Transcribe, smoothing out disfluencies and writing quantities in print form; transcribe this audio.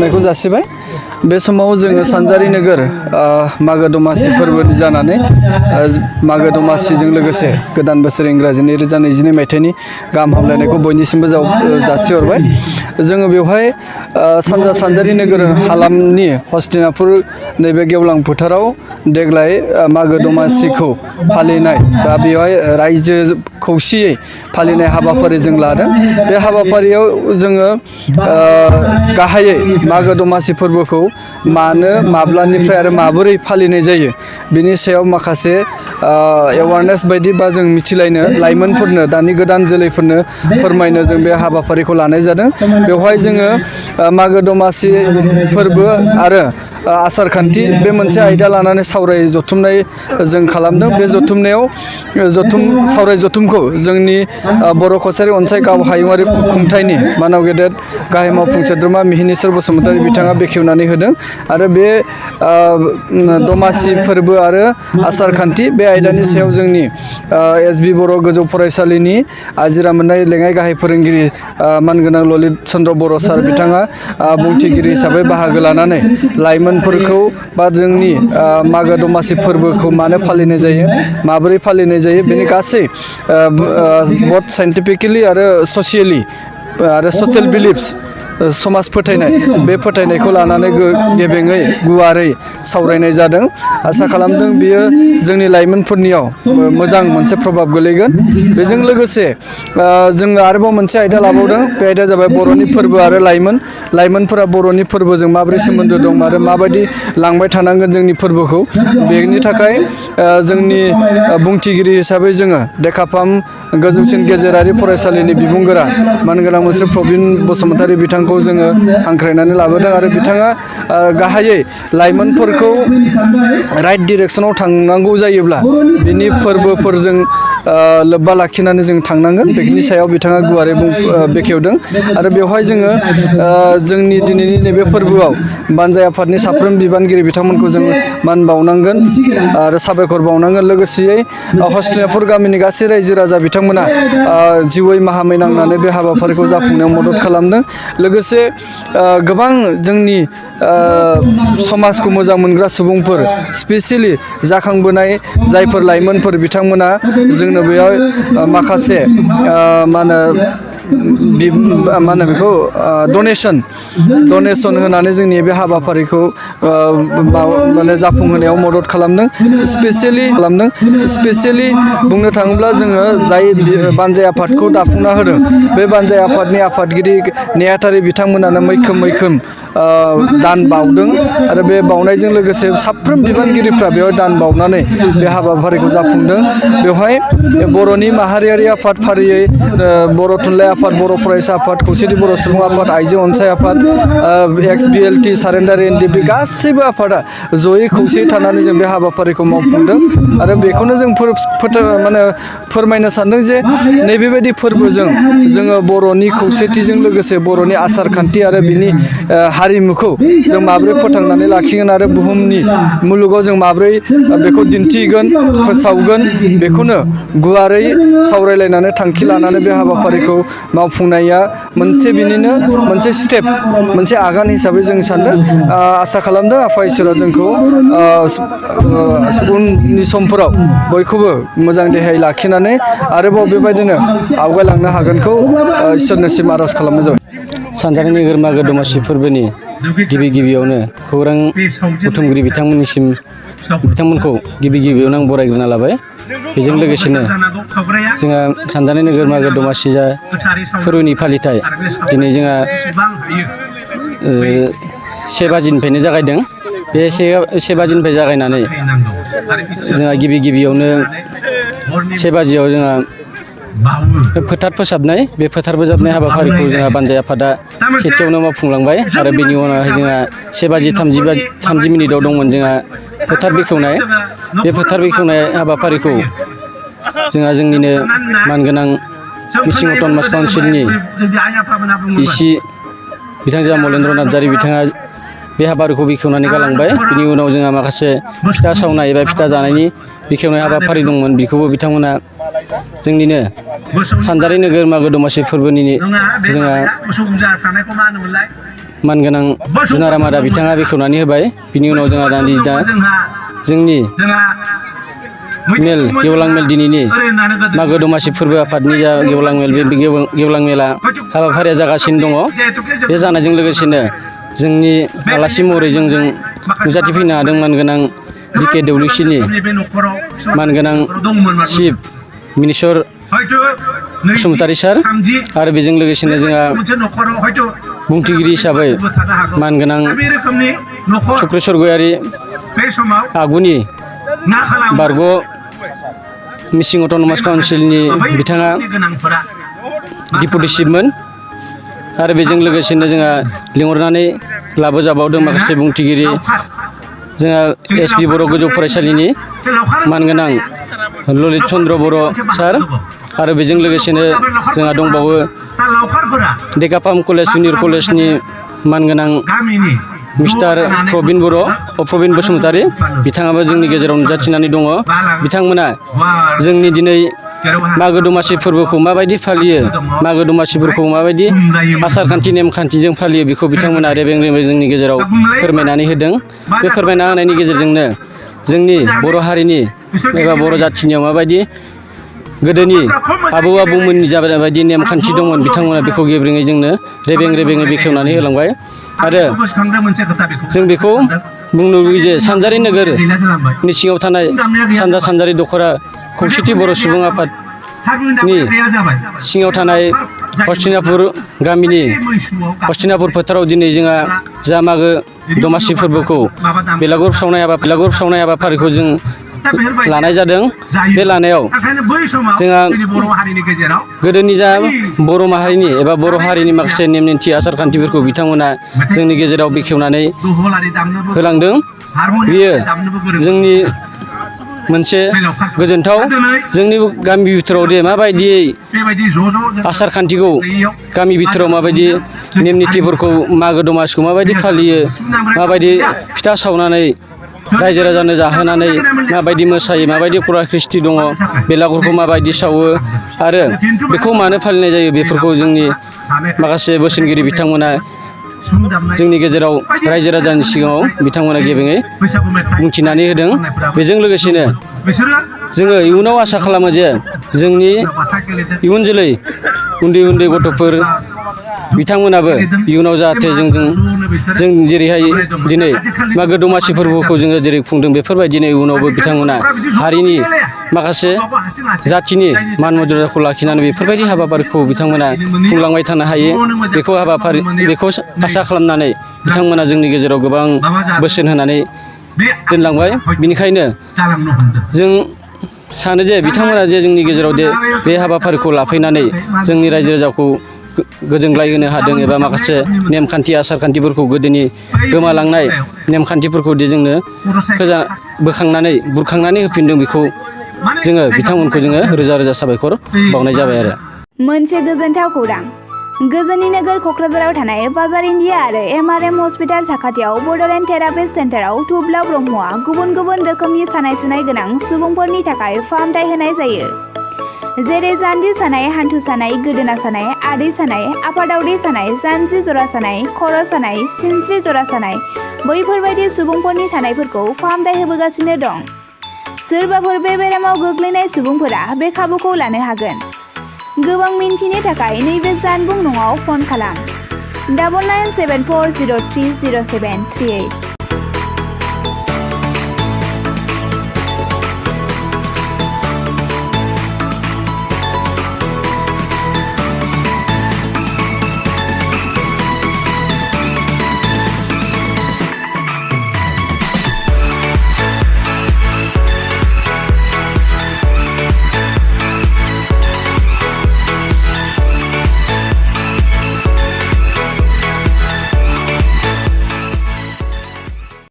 गोजोननायखौ जासिबाय बे समाव जोङो सानजारि नोगोर मागो दमासि फोरबोनि जानानै मागो दमासिजों लोगोसे गोदान बोसोर इंराजि 2022 मायथाइनि गाहाम हामलायनायखौ बयनिसिमबो जासिहरबाय। जोङो बेवहाय सानजारि नोगोर हालामनि हस्तिनापुर नैबे गेवलां फोथाराव देग्लाय मागो दमासिखौ फालिनाय बा बेवहाय रायजो खौसेयै फालिनाय हाबाफारि जों लादों। बे हाबाफारियाव जोङो गाहायै मागो दमासि फोरबोखौ मानो माब्लानिफ्राय आरो माबोरै फालिनाय जायो बिनि सायाव माखासे एवारनेस बायदि बा जों मिथिलायनो लाइमोनफोरनो दानि गोदान जोलैफोरनो फोरमायनो जों बे हाबाफारिखौ लानाय जादों। बेवहाय जोङो मागो दमासि फोरबो आरो आसार खान्थि बे मोनसे आयदा लानानै सावराय जथुमनाय जों खालामदों। बे जथुमनायाव सावराय जथुमखौ जोंनि बर' कछारी अनसाय हायुङारि खुंथायनि मानाव गेदेर गाहाय मावफुं सोद्रोमा मिहिनीश्वर बसुमतारी बिथाङा बेखेवनानै होदों आरो बे दमासि फोरबो आरो आसार खान्थि बे आयदानि सायाव जोंनि एसबि बर' गोजौ फरायसालिनि आजिरा मोननाय लेङाइ गाहाय फोरोंगिरि मानगोनां ललित चन्द्र बर' सार बिथाङा बुंथिगिरि हिसाबै बाहागो लानानै लाइमोनफोरखौ बा जोंनि मागो दमासि फोरबोखौ मानो फालिनाय जायो माबोरै फालिनाय जायो बेनि गासै बथ साइन्टिफिकेलि आरो ससियेलि आरो ससियेल बिलिफ्स समाज फोथायनाय बे फोथायनायखौ लानानै गेबेङै गुवारै सावरायनाय जादों। आसा खालामदों बियो जोंनि लाइमोनफोरनियाव मोजां मोनसे प्रभाब गोलैगोन। बेजों लोगोसे जोङो आरोबाव मोनसे आयदा लाबावदों। बे आयदाया जाबाय बर'नि फोरबो आरो लाइमोनफोरा बर'नि फोरबोजों माबोरै सोमोन्दो दं आरो माबायदि लांबाय थानांगोन जोंनि फोरबोखौ। बेनि थाखाय जोंनि बुंथिगिरि हिसाबै जोङो देकाफाम गोजौसिन गेजेरारि फरायसालिनि बिबुंगोरा मानगोनां मुस्रि प्रबिन बसुमतारी बिथांखौ जोङो हांख्रायनानै लाबोदों आरो बिथाङा गाहायै लाइमोनफोरखौ राइट डिरेक्सनाव थांनांगौ जायोब्ला बिनि फोरबोफोरजों लोब्बा लाखिनानै जों थांनांगोन। बेनि सायाव बिथाङा गुवारै बेखेवदों आरो बेवहाय जोङो जोंनि दिनैनि नैबे फोरबोआव बानजाय आफादनि साफ्रोम बिबानगिरि बिथांमोनखौ जों मान बावनांगोन आरो साबायखर बावनांगोन। लोगोसेयै हस्तिनापुर गामिनि गासै रायजो राजा बिथांमोना जिउयै माहामै नांनानै बे हाबाफारिखौ जाफुंनायाव मदद खालामदों। लोगोसे गोबां जोंनि समाजखौ मोजां मोनग्रा सुबुंफोर स्पेसियेलि जाखांबोनाय जायफोर लाइमोनफोर बिथांमोना जोंनो बेयाव माखासे मा होनो बेखौ डनेसन होनानै जोंनि बे हाबाफारिखौ जाफुंहोनायाव मदद खालामदों। स्पेसियेलि बुंनो थाङोब्ला जोङो जाय बानजाय आफादखौ दाफुंना होदों बे बानजाय आफादनि आफादगिरि नेहाथारि बिथांमोनानो मैखोम दान बावदों आरो बे बावनायजों लोगोसे साफ्रोम बिबानगिरिफ्रा बेयाव दान बावनानै बे हाबाफारिखौ जाफुंदों। बेवहाय बर'नि माहारियारि आफाद फारियै बर' थुनलाइ आफाद, बर' फरायसा आफाद, खौसेथि बर' सुबुं आफाद, आइजो अनसाय आफाद, XBLT, सारेन्डार NDP गासैबो आफादा जयै खौसेयै थानानै जों बे हाबाफारिखौ मावफुंदों आरो बेखौनो जों फोरमायनो सानदों जे नैबेबायदि फोरबोजों जोङो बर'नि खौसेथिजों लोगोसे बर'नि आसार खान्थि आरो बिनि हारिमुखौ जों माबोरै फोथांनानै लाखिगोन आरो बुहुमनि मुलुगाव जों माबोरै बेखौ दिन्थिगोन फोसावगोन बेखौनो गुवारै सावरायलायनानै थांखि लानानै बे हाबाफारिखौ मावफुंनाया बिनिनो मोनसे स्टेप मोनसे आगान हिसाबै जों सानदों। आसा खालामदों आफा इसोरा जोंखौ उननि समफोराव बयखौबो मोजां देहायै लाखिनानै आरोबाव बेबायदिनो आवगायलांनो हागोनखौ इसोरनिसिम आर'ज खालामनाय जाबाय। सानजारि नोगोर मागो दमासि फोरबोनि गिबियावनो खौरां बुथुमगिरि बिथांमोनखौ गिबियावनो आं बरायग्रोना लाबाय। बेजों लोगोसेनो जोंहा सानजारि नोगोर मागो दमासि फोरबोनि फालिथाय दिनै जोंहा 1 बाजिनिफ्रायनो जागायदों। बे 1 बाजिनिफ्राय जागायनानै जोंहा गिबियावनो 1 बाजियाव जोंहा फोथार फोसाबनाय बे फोथार फोसाबनाय हाबाफारिखौ जोंहा बानजाय आफादा सेथियावनो मावफुंलांबाय आरो बेनि उनावहाय जोंहा 1 बाजि 30 मिनिटआव दंमोन जोंहा फोथार बेखेवनाय। बे फोथार बेखेवनाय हाबाफारिखौ जोंहा जोंनिनो मानगोनां मिसिं अट'नमास काउन्सिलनि इसि बिथांजोआ मलेन्द्र नार्जारि बिथाङा बे हाबाफारिखौ बेखेवनानै गालांबाय। बिनि उनाव जोंहा माखासे फिथा सावनाय एबा फिथा जानायनि बेखेवनाय हाबाफारि दंमोन। बेखौबो बिथांमोना जोंनिनो सानजारि नोगोर मागो दमासि फोरबोनि जोंहा मानगोनां जुनारामादा बिथाङा बेखेवनानै होबाय। बिनि उनाव जोंहा दा जोंनि मेल गेवलां मेल दिनैनि मागो दमासि फोरबो आफादनि जा गेवलां मेल बे गेवलां मेला हाबाफारिया जागासिनो दङ। बे जानायजों लोगोसेनो जोंनि आलासि महरै जोंजों नुजाथिफैनो हादों मानगोनां बिके दौलुसिनि मानगोनां चिफ मिनिस्टार बसुमतारी सार आरो बेजों लोगोसेनो जोंहा बुंथिगिरि हिसाबै मानगोनां सुक्रेस्वर गयारि आगुनि बारग' मिसिं अट'नमास काउन्सिलनि बिथाङा डिपुटि चिफमोन आरो बेजों लोगोसेनो जोंहा लिंहरनानै लाबोजाबावदों माखासे बुंथिगिरि जोंहा एसपि बर' गोजौ फरायसालिनि मानगोनां ललित चन्द्र बर' सार आरो बेजों लोगोसेनो जोंहा दंबावो डेकापाम कलेज जुनियर कलेजनि मानगोनां मिस्टार प्रबिन बसुमतारी बिथाङाबो जोंनि गेजेराव नुजाथिनानै दङ। बिथांमोना जोंनि दिनै मागो दमासि फोरबोखौ माबायदि फालियो, मागो दमासिफोरखौ माबायदि आसार खान्थि नेमखान्थिजों फालियो बेखौ बिथांमोना रेबें रेबें जोंनि गेजेराव फोरमायनानै होदों। बे फोरमायना होनायनि गेजेरजोंनो जोंनि बर' हारिनि एबा बर' जाथिनियाव माबायदि गोदोनि आबौ आबौमोननि जाबायदि नेमखान्थि दंमोन बिथांमोना बेखौ गेब्रेङै जोंनो रेबें रेबेङै बेखेवनानै होलांबाय। आरो जों बेखौ बुंनो लुबैयो जे सानजारि नोगोरनि सिङाव थानाय सानजारि दख'रा खौसेथि बर' सुबुं आफादनि सिङाव थानाय हस्तिनापुर गामिनि हस्तिनापुर फोथाराव दिनै जोंहा जा मागो दमासि फोरबोखौ बेलागुर सावनाय हाबाफारिखौ जों लानाय जादों। बे लानायाव जोंहा गोदोनि जा बर' माहारिनि एबा बर' हारिनि माखासे नेम निन्थि आसार खान्थिफोरखौ बिथांमोना जोंनि गेजेराव बेखेवनानै होलांदों। बियो जोंनि मोनसे गोजोनथाव जोंनि गामि बिथोराव दे माबायदियै आसार खान्थिखौ गामि बिथोराव माबायदि नेम निथिफोरखौ मागो दमासिखौ माबायदि फालियो, माबायदि फिथा सावनानै रायजो राजानो जाहोनानै माबायदि मोसायो, माबायदि खरा ख्रिस्टि दङ, बेलागुरखौ माबायदि सावो आरो बेखौ मानो फालिनाय जायो बेफोरखौ जोंनि माखासे बोसोनगिरि बिथांमोना जोंनि गेजेराव रायजो राजानि सिगाङाव बिथांमोना गेबेङै बुंथिनानै होदों। बेजों लोगोसेनो जोङो इयुनाव आसा खालामो जे जोंनि इयुन जोलै उन्दै उन्दै गथ'फोर बिथांमोनाबो इयुनाव जाहाथे जों जेरैहाय दिनै मागो दमासि फोरबोखौ जोङो जेरै खुंदों बेफोरबायदिनो इयुनावबो बिथांमोना हारिनि माखासे जाथिनि मान मर्यादाखौ लाखिनानै बेफोरबायदि हाबाफारिखौ बिथांमोना खुंलांबाय थानो हायो। बेखौ आसा खालामनानै बिथांमोना जोंनि गेजेराव गोबां बोसोन होनानै दोनलांबाय। बिनिखायनो जों सानो जे बिथांमोना जे जोंनि गेजेराव बे हाबाफारिखौ लाफैनानै जोंनि रायजो राजाखौ गोजोनग्लाय होनो हादों एबा माखासे नेमखान्थि आसार खान्थिफोरखौ गोदोनि गोमालांनाय नेमखान्थिफोरखौ जोंनो बुरखांनानै होफिनदों, बेखौ जोङो बिथांमोनखौ जोङो रोजा रोजा साबायखर बावनाय जाबाय। आरो मोनसे गोजोनथाव खौरां, गोजोननि नोगोर क'क्राझाराव थानाय बाजार इन्डिया आरो MRM हस्पिटाल साखाथियाव बड'लेण्ड थेरापिस्ट सेन्टाराव थुब्ला ब्रह्मआ गुबुन गुबुन रोखोमनि सानाय सुनाय गोनां सुबुंफोरनि थाखाय फाहामथाय होनाय जायो। जेरै जान्जि सानाय, हान्थु सानाय, गोदोना सानाय, आदै सानाय, आफादावदै सानाय, जानजि जरा सानाय, खर' सानाय, सिनस्रि जरा सानाय, बैफोरबायदि सुबुंफोरनि सानायफोरखौ फाहामथाय होबोगासिनो दं। सोरबाफोर बे बेरामाव गोग्लैनाय सुबुंफोरा बे खाबुखौ लानो हागोन। गोबां मिन्थिनो थाखाय नैबे जानबुं नङाव फन खालाम 9974030738।